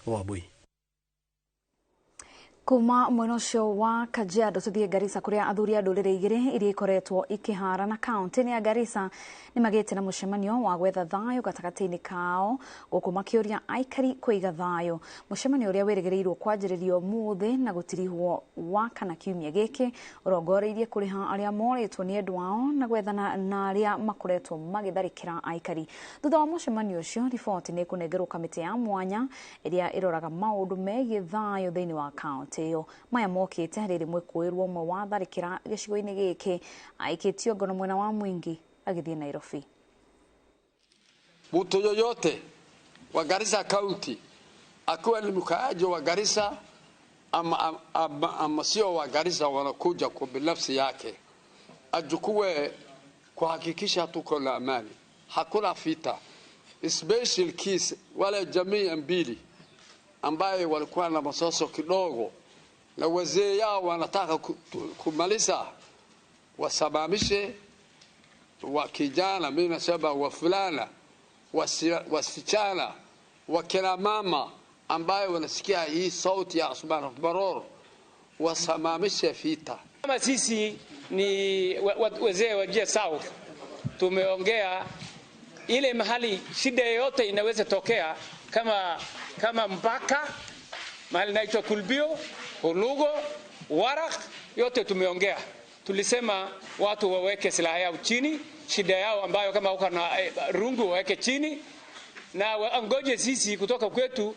Wambui. Kuma mwena ũcio wa Kajiado tuthiĩ Garissa, kũrĩa athuri a ndũrĩrĩ igĩrĩ iria ikoretwo ikĩharana kaunti-inĩ ya Garissa nĩ magĩte na mũcemanio wa gwetha thayũ gatagatĩ-inĩ kao, gũkũ makĩũria aikari kũiga thayũ. Mũcemanio ũrĩa wĩrĩgĩrĩirwo kwanjĩrĩrio ũmũthĩ na gũtirihwo wa kana kiumia gĩkĩ ũrongoreirie kũrĩha arĩa morĩtwo nĩ endwa ao na gwethana na arĩa makoretwo magĩtharĩkĩra aikari. Thutha wa mũcemanio ũcio, riboti nĩ ĩkũnengerwo kamĩtĩ ya mwanya ĩrĩa ĩroraga maũndũ megiĩ thayũ thĩinĩ wa kaunti ĩyo. Maya mokĩte rĩrĩ mwĩkũĩrwo ũmwe wa tharĩkĩra gĩcigo-inĩ gĩkĩ aikĩtio ngono mwena wa Mwingi agĩthiĩ Nairobi. Mtu yoyote wa Garissa County, akiwa ni mkaaji wa Garissa ama sio wa Garissa, wanakuja kwa binafsi yake, achukue kuhakikisha tuko na amani, hakuna vita. Special case wale jamii mbili ambaye walikuwa na masoso kidogo na wazee yao wanataka kumaliza, wasimamishe wa kijana, mimi nasema wavulana, wasichana, wakina mama ambayo wanasikia hii sauti ya Osman Baror, wasimamishe vita. Kama sisi ni wazee wa Wajir South, tumeongea ile mahali shida yoyote inaweza tokea kama mpaka mahali naitwa Kulbio, Hulugo, Warak, yote tumeongea. Tulisema watu waweke silaha yao chini, shida yao ambayo kama uko na rungu waweke chini na wangoje sisi kutoka kwetu.